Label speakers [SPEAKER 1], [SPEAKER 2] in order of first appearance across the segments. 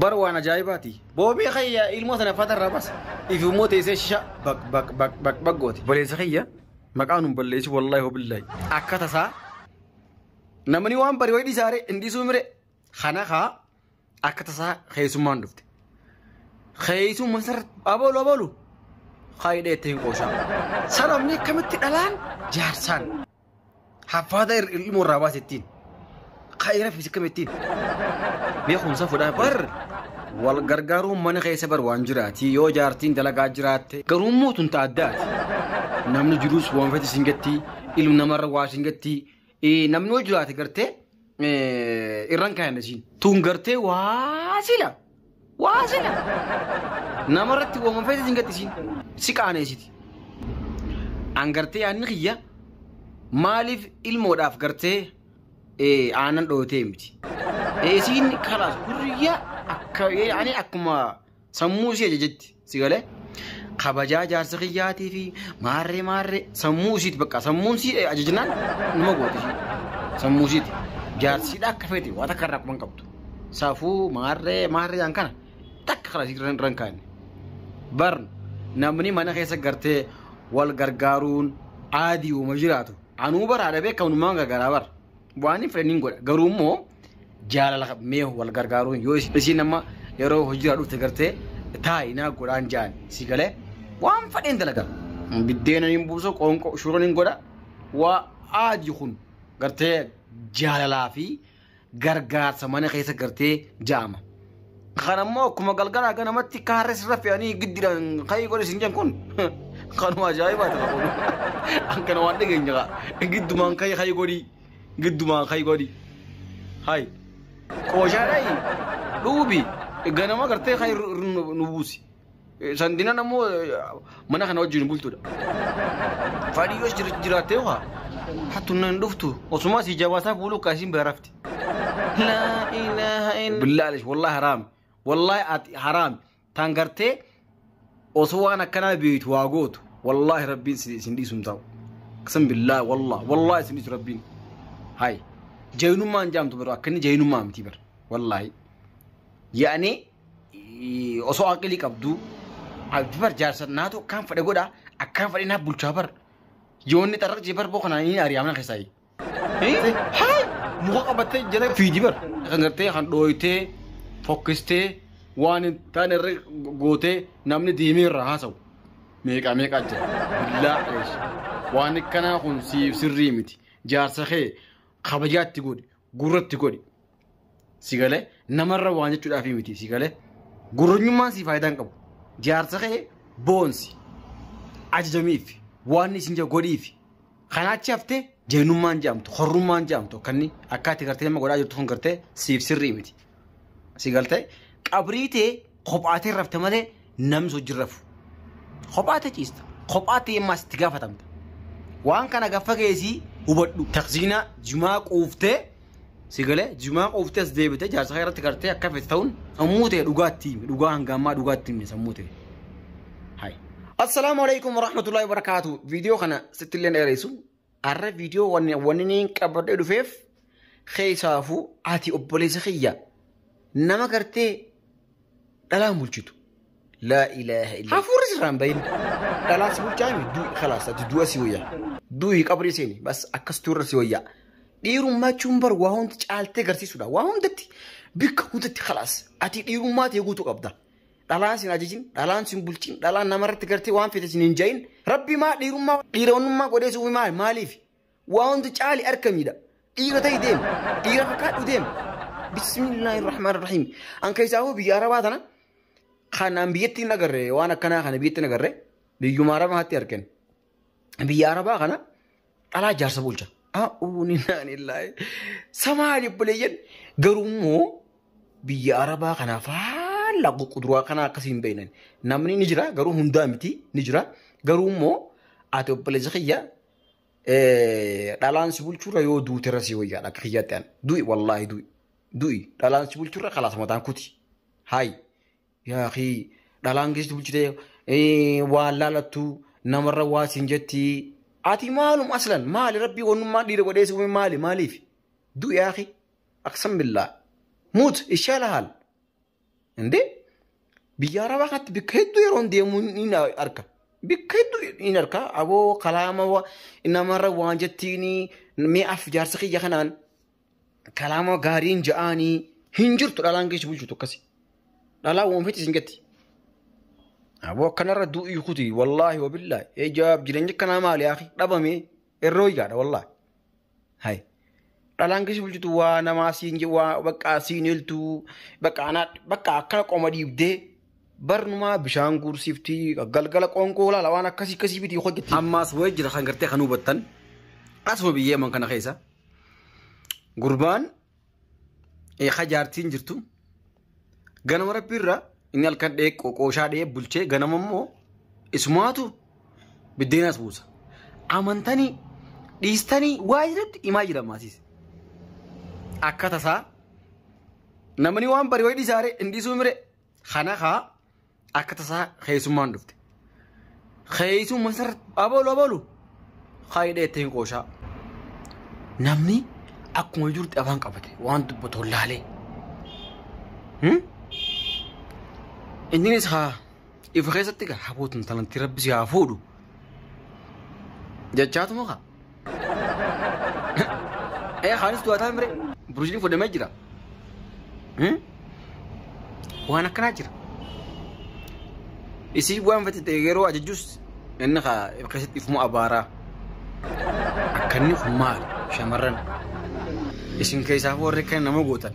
[SPEAKER 1] Bar waan ajaa'ibaati. Boobii kiyya ilmoo sana fatarraa bas. If immoo teessee shisha baq baq baq baq baq gooti. Baleessa kiyya maqaan nun balleessi wallaahi hobillaahi. Akka tasaa namni waan bari wayii dhiisaare hin dhiisuu mire kana kaa akka tasaa keessummaan dhufte. Keessummaan sirri abalu abalu kaayidhee itti hin qooshaa. Sanamni akkamitti dhalaan jaarsaan haffaata ilmoo irraa baase ittiin. Kaayira fi akkamittiin. Beekumsa fudhaa bar wal gargaaruun mana keessa bar waan jiraati yoo jaartiin dalagaa jiraatte garuu immoo tun addaati. Namni jirus waan fedhe siin gatti ilmi namarra waa siin gatti namni yoo jiraate gartee irraan kaayan isiin. Tun gartee waa sila waa sila namarratti waan fedhe siin gatti isiin si qaaneessiti. An gartee yaadni kiyya maaliif ilmoodhaaf gartee aannan dhootee miti. Isiin kalaas hurriyaa akka ani akkuma sammuu ishee ajajetti si galee kabajaa jaarsa kiyyaatii fi maarree maarree sammuu ishiiti bakka sammuun isii ajajnaan numa gooti ishii sammuu ishiiti jaarsiidha akka feete waa takka irraa quban qabdu safuu maarree maarree an kana takka kalaas irra hin kaa'anne bar namni mana keessa gartee wal gargaaruun aadii uuma jiraatu anuu baraadha beekamumaan gargaaraa bara. Waan hin fedhan godha garuu immoo jaalala mee wal gargaaruun yoo isiin amma yeroo hojii dhufte gartee taa'i naa godhaan jaan si galee waan fedheen dalaga. Biddeena hin buusu qoonqoo shuroon hin godha waa aadii kun gartee jaalalaa fi gargaarsa mana keessa gartee jaama. Kan ammoo akkuma galgalaa ganamatti kaarree sirra fe'anii giddiidhaan ka'ii godhe isin jedhan kun kanuma ajaa'ibaa ta'a kun. Akkana waan dhageenya giddumaan ka'ii ka'ii godhii. Giddumaan kai godhi hay qooshaadhaayi dhuubi ganama gartee kai nu buusi sandinan ammoo mana kana wajjin bultudha fadhii yoo jiraattee waa hattu nan dhuftu osuma si jabaasaa fuuluu kaasiin bira rafti. Laa ilaaha illa billah alish wallahi haraam wallahi ati haraam tan gartee osoo waan akkanaa beeytu waa gootu wallahi rabbiin isin dhiisu hin ta'u. Qasam billah wallahi wallahi isin dhiisu rabbiin. Hay jaynummaan jaamtu bara akkanni jaynummaa miti bara wallahi. Yaani osoo aqlii qabdu abdi bar jaarsa naatu akkaan fedhe godha akkaan fedhe naaf bulchaa bar yoonni xarraqjee bar boo kanaan inni ari'amna keessaa. Hay muka qabattee jala fiigi bar kan gartee kan dhooytee fokkistee waan hin taane irra gootee namni deemee irraa haasa'u meeqa meeqa jira billaa aleesh waan akkanaa kun siif sirrii miti jaarsa kee kabajaatti godhi gurratti godhi si galee namarra waan jechuudhaaf miti si galee gurranyummaan si faayidaa hin qabu jaarsa kee boonsi ajajamiif waan isin jedhu godhiif kanaachi haftee jeenummaan jedhamtu horrummaan jedhamtu akkanni akka ati gartee nama godhaa jirtu kun gartee siif sirrii miti si galtee qabrii tee kophaatee rafte malee namni hojii rafu kophaatee ciista kophaatee ammaas itti gaafatamta waan kana gaffa keessii hubadhu taqsiinaa jimaa quuftee si galee jimaa quuftee as deebitee jaarsa kee irratti gartee akka feete ta'uun sammuu ta'e dhugaatti himi dhugaa hanga ammaa dhugaatti himi sammuu ta'e. Hai. Assalaamu alaikum warahmatullahi wabarakatuh. Viidiyoo kana sitti illee dheeressu. Har'a viidiyoo wanni niin qabadhee dhufeef keessaafuu ati obboleessa kiyya nama gartee dhalaan bulchitu. Laa ilaaha illa. Hafuurri sirraan bahin. Dhalaan si bulchaa himi du'i khalaas ati du'a si wayya. Du'i qabrii seeni bas akkas turre si wayya. Dhiirummaa jechuun bar waa hundi caaltee agarsiisudha. Waa hundatti bikka hundatti khalaas ati dhiirummaa ta'e guutuu qabda. Dhalaan sin ajajin, dhalaan sin bulchin, dhalaan namarratti gartee waan fete sin hin jahin. Rabbi maa dhiirummaa dhiironnummaa godhee si uume maali maaliif? Waa hundi caali argamiidha. Dhiira ta'e deemi. Dhiira fakkaadhu deemi. Bismillahirrahmanirrahiim. An keessaa biyya Arabaa tana kanaan biyyatti hin agarre waan akkanaa kana biyyatti hin agarre biyyuma Arabaatti argan. Biyya Arabaa kana dhalaa jaarsa bulcha. A'uuni naanillaahi. Samaa obboleeyyan garuu immoo biyya Arabaa kana faalla quduraa kana akkasii hin beeknan. Namni ni jira garuu hundaa miti ni jira garuu immoo ati obboleessa kiyya dhalaan si bulchurra yoo duuterra si wayyaadha akka kiyyaatti an du'i wallaahi du'i du'i dhalaan si bulchurra khalaas mataan kuti hayi yaa akii dhalaan keessatti bulchitee waan laalattu namarra waa siin jetti ati maalum aslan maali rabbii wannummaa dhiira godhee si uume maali maaliif du'i yaa akii aqsam billaa muut ishaala haal Indee biyya arabaa kanatti bikka hedduu yeroon deemu ni arka. Bikka hedduu ni arka. Aboo kalaama namarra waan jettiin mi'aaf jaarsa kiyya kanaan kalaama gaariin ja'anii hin jirtu dhalaan keessa bulchutu akkasi. Dhalaa waan fiti isin jetti. Aboo akkanarra du'ii kuti wallaahi wabillaahi. Ejaab jireenya akkanaa maali akhi dhabame irroo yaada wallaahi. Hai. Dhalaan keessa bulchitu waa namaa siin waa bakka siin hiltu bakka anaa bakka akkana qoma dhiibdee barnumaa bishaan guursiiftii galgala qoonqoo laala waan akkasii akkasii biti hojjetti. Ammaas wayii jira kan gartee kan hubattan asuma biyyee man kana keessa gurbaan jaartiin jirtu ganama rabbiirra inni halkan dhee qooshaa dhee bulchee ganama immoo isumaatu biddeenas buusa. Amantanii dhiistanii waa jirutti himaa jira maasiis. Akka tasaa namni waan bari wayii dhiisaare hin dhiisuu mire kana haa akka tasaa keessummaan dhufte. Keessummaan sarara abalu abalu haayidhee ittiin qooshaa. Namni akkuma jirutti afaan qabate waan dubbatu wallaalee. Innis haa ifa keessatti gaa habootun talantii rabbi si haa fuudhu. Jechaatuma kaa. Haanis du'ataa mire burushiin fudhamee jira. Waan akkanaa jira. Isii waan fedhe yeroo ajajjus inni haa keessatti ifuma abaaraa. Akkanni kun maali shamarran? Isin keessaa warri kan nama gootan.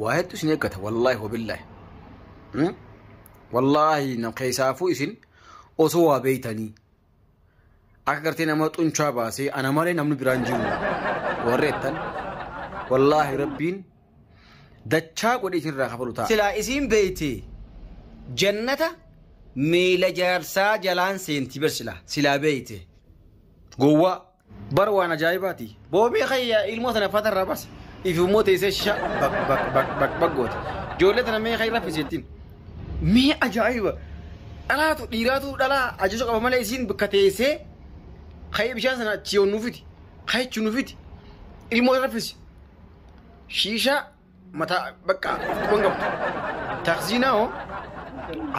[SPEAKER 1] Waa hedduu isin eeggata wallaahi wabillaahi. Wallaahi nam keessaafuu isin osoo waa beeytanii. Akka gartee nama xuncaa baasee ana malee namni biraan jiru warri jettan wallaahi rabbiin dachaa godhee isinirraa kafalu ta'a. Silaa isin beeyte jannata miila jaarsaa jalaan seenti bar silaa silaa beeyte gowwaa bar waan ajaa'ibaati. Boomii kayya ilmoo sana uffata irraa baase ifi immoo teessee shisha baq baq baq baq baq goote. Ijoollee tana mee kayya raffiseettiin mee ajaa'iba dhalaatu dhiiraatu dhalaa ajajuu qaba malee isiin bakka teessee kayya bishaan sana achi nuufiti kayichi nuufiti ilmoo raffisi shiishaa mataa bakka quban qabdu. Taksiinaa hoo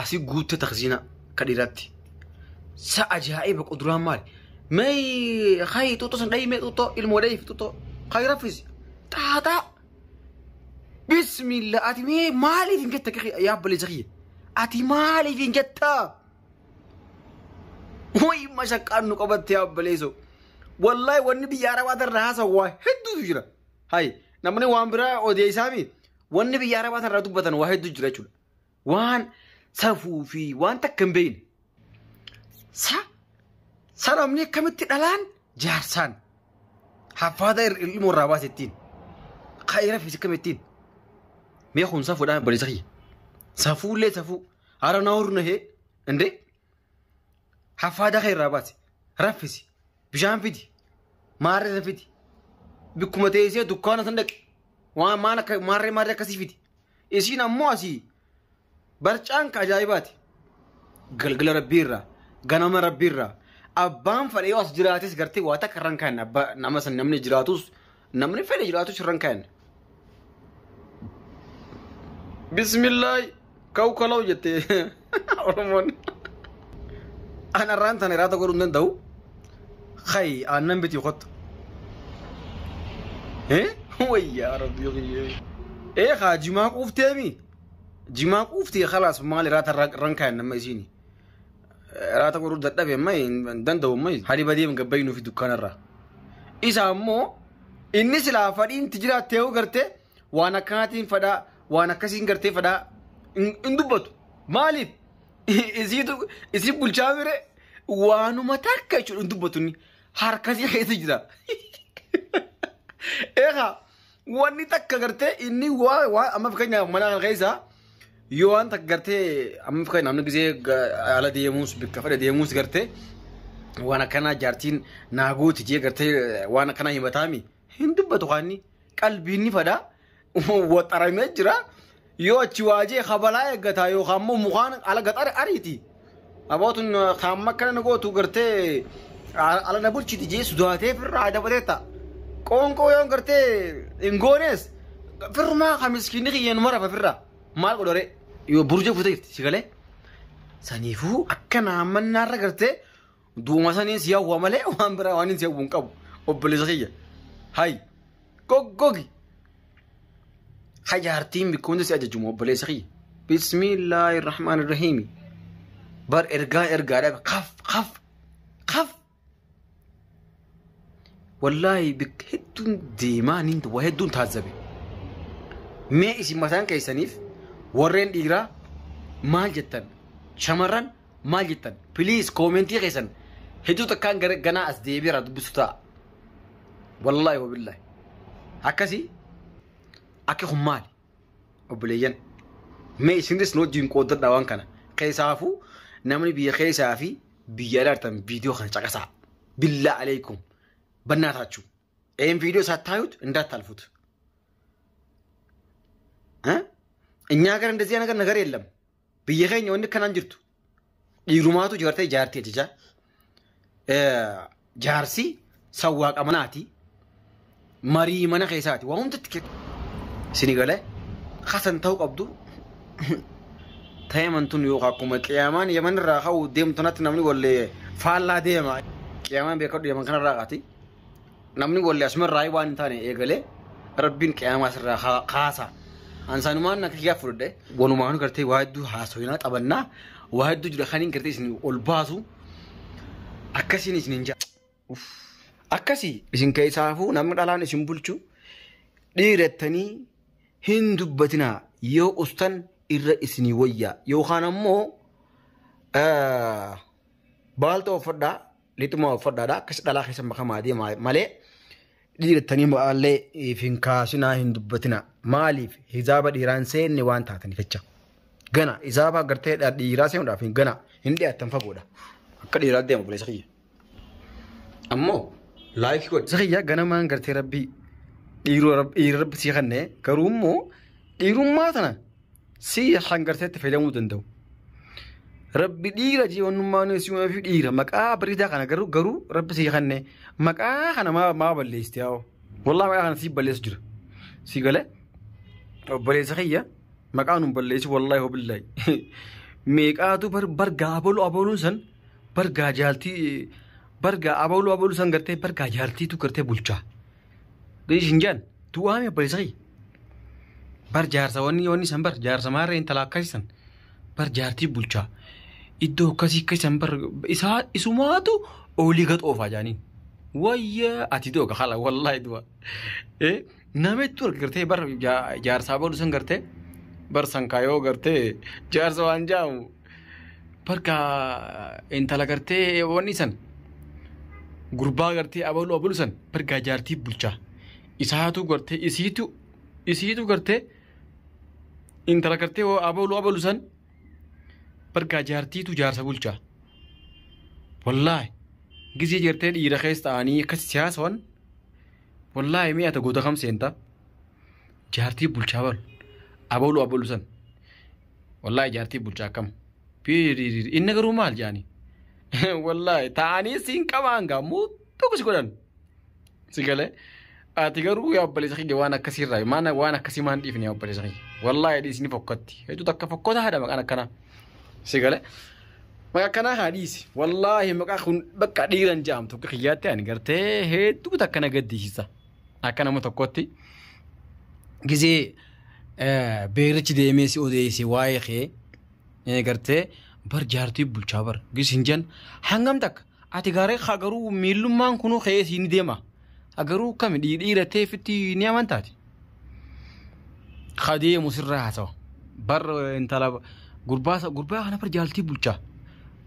[SPEAKER 1] asii guutte taksiinaa ka dhiiraatti. Sa ajaa'iba quduraan maali? Mee kayi xuuxoo san dhayi mee xuuxoo ilmoo dhayiif xuuxoo kayi raffisi xaaxaa. Bismillah ati mee maaliif hin jetta yaa obboleessa kiyya? Ati maaliif hin jettaa? Wayi mashaqqaan nu qabatte yaa obboleessoo. Wallaahi wanni biyya arabaa irraa haasawu waa hedduutu jira. Hayi namni waan biraa odeessaa mi wanni biyya arabaa irraa dubbatan waa hedduu jira jechuudha. Waan safuu fi waan takka hin beekne. Sa namni akkamitti dhalaan jaarsaan haffaata ilmoo irraa baase ittiin. Kaayira fi akkamittiin. Mee kun safuudhaan obboleessa kiyya. Safuullee safuu hara na horna hee indee haffaata kee irraa baase raffisi bishaan fidi maarree san fidi bikkuma teessee dukkaana san dhaqi waan maan akka maarree maarree akkasii fidi. Isiin ammoo asii barcaan ka ajaa'ibaati. Galgala rabbiirraa ganama rabbiirraa abbaan fedhe yoo as jiraates gartee waa takka irra hin kaa'anne abbaa nama san namni jiraatus namni fedhe jiraatus irra hin kaa'anne. Bismillaahi kaw kalaw jettee Oromoon. Ana irraan tana iraata godhuu hin danda'u. Hayi aannan bitii kottu. Wayyaa rabbii kiyyee. Haa jimaa quufteemi. Jimaa quuftee khalaas maal iraata irra hin kaa'anne nama isiini. Iraata godhuu dadhabe amma hin danda'u amma hali badeem gabbayyinuu fi dukkaanarraa. Isa ammoo inni silaa fadhiin itti jiraattee yoo gartee waan akkanaatiin fadhaa waan akkasiin gartee fadhaa hin dubbatu. Maaliif? Isiitu isii bulchaa bire waanuma takka jechuudha hin dubbatu inni harkasii keessa jira. Eegaa wanni takka gartee inni waa amma fakkeenyaaf mana kana keessa yoo waan takka gartee amma fakkeenyaaf namni gisee ala deemuus bikka fedhe deemuus gartee waan akkanaa jaartiin naagooti jee gartee waan akkanaa himataami hin dubbatu kaanni qalbiin ni fadhaa waxaramee jira. Yoo achi waajee kabalaa eeggataa yookaan immoo mukaan ala gaxare ariiti. Abootun kaamma akkana na gootu gartee ala na bulchiti jee sodaatee firraa dabalee ta'a. Qoonqoo yoo gartee hin goones Firrumaa kan miskiinni kiyyeen mara firraa maal godhore yoo burjee kutee jirti si galee. Saniifuu akka naammannaarra gartee duuma saniin si hawwa malee waan biraa waan hin si hawwu hin qabu obboleessa kiyya. Hay goggogi. Hajaartiin bikka hundi si ajajuma obboleessa kiyya. Bismillaahi rahmaan rahiimi. Bar ergaa ergaadha kaf kaf kaf. Wallaahi bikka hedduun deemaa niin waa hedduun taazzabe. Mee isin mataan keessaniif warreen dhiiraa maal jettan? Shamarran maal jettan? Please koomentii keessan hedduu takkaan ganaa as deebiira dubbisu ta'a. Wallaahi wabillaahi. Akkasii akka kun maali? Obboleeyyan. Mee isinis nu wajjin qooddadhaa waan kana. Keessaafuu namni biyya keessaa fi biyya alaa jirtan viidiyoo kana caqasaa. Billaa aleekum. በእናታችሁ ይህን ቪዲዮ ሳታዩት እንዳታልፉት። እኛ ሀገር እንደዚህ ነገር ነገር የለም። Biyya keenya wanni akkanaan jirtu. Dhiirumaatu jaartee jaartii ajaja. Jaarsi sawwaaqa manaati. Marii mana keessaati. Waa hundatti kennu. Isin galee hasan ta'uu qabdu. Ta'ee tun yookaan akkuma qiyaamaan yaman irraa ka'u deemtu natti namni wallee faallaa deema. Qiyaamaan beekadhu yaman kanarraa qaati. Namni wallee asumarraa waan hin taane eegalee rabbiin qiyaamaa asirraa kaasa. Ansaanumaan akka kiyyaa fudhadhe walumaan gartee waa hedduu haasawinaa taphannaa waa hedduu jira kan hin gartee isin ol baasu akkasiin isin hin jaa. Akkasii isin keessaafuu namni dhalaan isin bulchu dhiirattanii hin dubbatinaa yoo ustan irra isinii wayyaa yookaan ammoo baalta uffadhaa lixuma uffadhaadha akkas dhalaa keessa makamaa deemaa malee dhiirattanii maallee hin kaasinaa hin dubbatinaa maaliif hizaaba dhiiraan seenne waan taataniif jecha gana hizaaba gartee dhiiraa seenuudhaaf hin gana hin dhiyaattan fagoodha akka dhiiraa deema obboleessa kiyya. Ammoo laayikii godhi. Kiyya ganamaan gartee rabbii dhiira rabbi sii kennee garuu immoo dhiirummaa tana si hangarteetti fayyadamuu danda'u. Rabbi dhiira jiwannummaan si uumeef dhiira maqaa bareedaa kana garuu garuu rabbi sii kennee maqaa kana maa balleessite yaa'u. Wallaahi maqaa kana sii balleessu jira. Si galee obboleessa kiyya maqaa nun balleessu wallaahi hobillaahi. Meeqaatu bargaa abaluu abaluun san bargaa jaaltii bargaa abaluu abaluu san gartee bargaa jaartiitu gartee bulchaa. Hin jaan du'aame obboleessa kiyya. Bar jaarsa wanni wanni san bar jaarsa maarree intala akkasiisan bar jaartii bulchaa. Iddoo akkasii akkasiisan bar isaa isumaatu olii gad oofaa jaaniin. Wayyaa ati dooga hala wallaahi du'a. Nama hedduu gartee bar jaarsaa abaluu san gartee bar sankaayoo gartee jaarsa waan jaamu barka intala gartee wanni san gurbaa gartee abaluu abaluu san bargaa jaartii bulchaa. Isaatu gartee isiitu gartee intala gartee abaluu abaluu san bargaa jaartiitu jaarsa bulchaa. Wallaahi gisee gartee dhiira keessa ta'anii akkas siyaasawan wallaahi mi'a ta goota kam seenta jaartii bulchaa balu abaluu abaluu san wallaahi jaartii bulchaa akkam inni garuu maal jaanii wallaahi ta'anii siin qabaan gaa muuttuu si godhan si galee. Ati garuu yaa obboleessa kiyya waan akkasiirraa waan akkasii maan dhiifne yaa obboleessa kiyya wallaahi dhiisni fokkatti hedduu takka fokkota haadha maqaan akkanaa si galee maqaa akkanaa haa dhiisi wallaahi maqaa kun bakka dhiiran jedhamtu akka kiyyaatti ani gartee hedduu takka na gaddisiisa akka nama tokkotti gizee beerichi deemee si odeesse waa'ee kee gartee bar jaartii bulchaa bar gis hin jan hangam takka ati garee garuu miillummaan kunuu ka'ee siin deema. Agaruu kami dhiiratee fitti ni amantaati. Kadeemu sirraa haasawa. Bar intala gurbaa kana bar jaaltii bulchaa.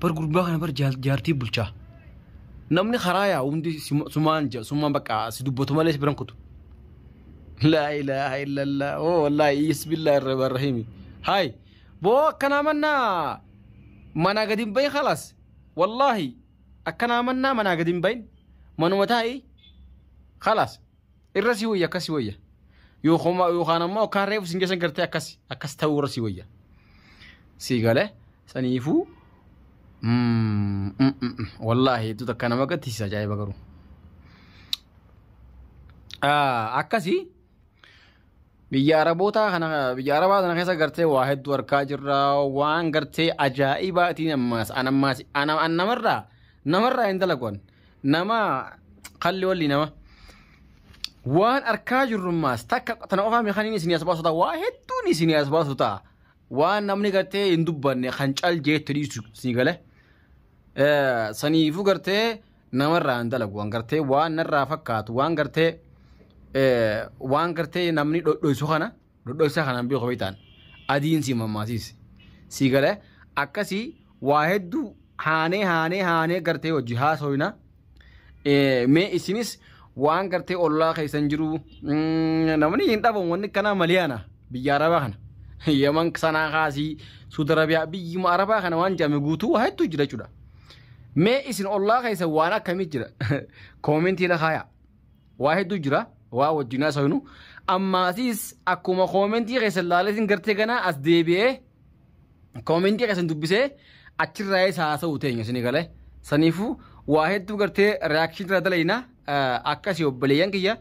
[SPEAKER 1] Bar gurbaa kana bar jaartii bulchaa. Namni karaa yaa'u hundi sumaan sumaan bakka si dubbatu malee si biran kutu. Laa ilaaha illallah. Oo wallaahi bismillaahi rahmaani rahiim. Haay boo akkanaa mannaa manaa gadi hin bahin khalaas. Wallaahi akkanaa mannaa manaa gadi hin bahin manuma taa'ii. خلاص الرسي ويا كسي ويا يوخما يوخانا ما كان ريف سنجسن كرتي أكس أكس تو رسي ويا سيقاله سنيفو والله تتكنا ما قد تيسا جاي بقرو أكسي Biyya Arabootaa kana, biyya Arabaa kana keessa gartee waa hedduu argaa jirra. Waan gartee ajaa'ibaatiin ammaas an ammaas ana an namarraa hin dalagu, nama kalli walli nama. Waan arkaa jirru ammaas takka tana qofaa meekaniin isinii as baasu ta'a, waa hedduun isinii as baasu ta'a. Waan namni gartee hin dubbanne kan cal jeetti dhiisu isinii galee. Saniifuu gartee namarraa hin dalagu, waan gartee waan narraa fakkaatu, waan gartee namni dhodhoisu kana dhodhoisa kanaan beeku beektaan adiin si mammaasiis si galee. Akkasii waa hedduu haanee haanee haanee gartee hojii haasoyna. Mee isinis waan gartee ollaa keessan jiru namni hin dhabamu, wanni kanaa maliyaana biyya Arabaa kana, Yaman sanaa kaasii Suudi Arabiyaa, biyyuma Arabaa kana waan jedhame guutuu waa hedduu jira jechuudha. Mee isin ollaa keessa waan akkamii jira? Koomentii lakaayaa. Waa hedduu jira waa wajjin haasofnu. Ammaasiis akkuma koomentii keessa ilaaleetiin gartee ganaa as deebi'ee koomentii keessan dubbisee achirraa isa haasa'u teenya isinii galee. Saniifuu waa hedduu gartee reaction irra dalayna. Akkasii obboleeyyan kiyya,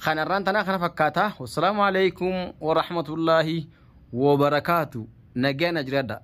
[SPEAKER 1] kanarraan tanaa kana fakkaata. Wassalaamu alaikum warahmatullaahi wabarakaatu. Nagaan jiraadha.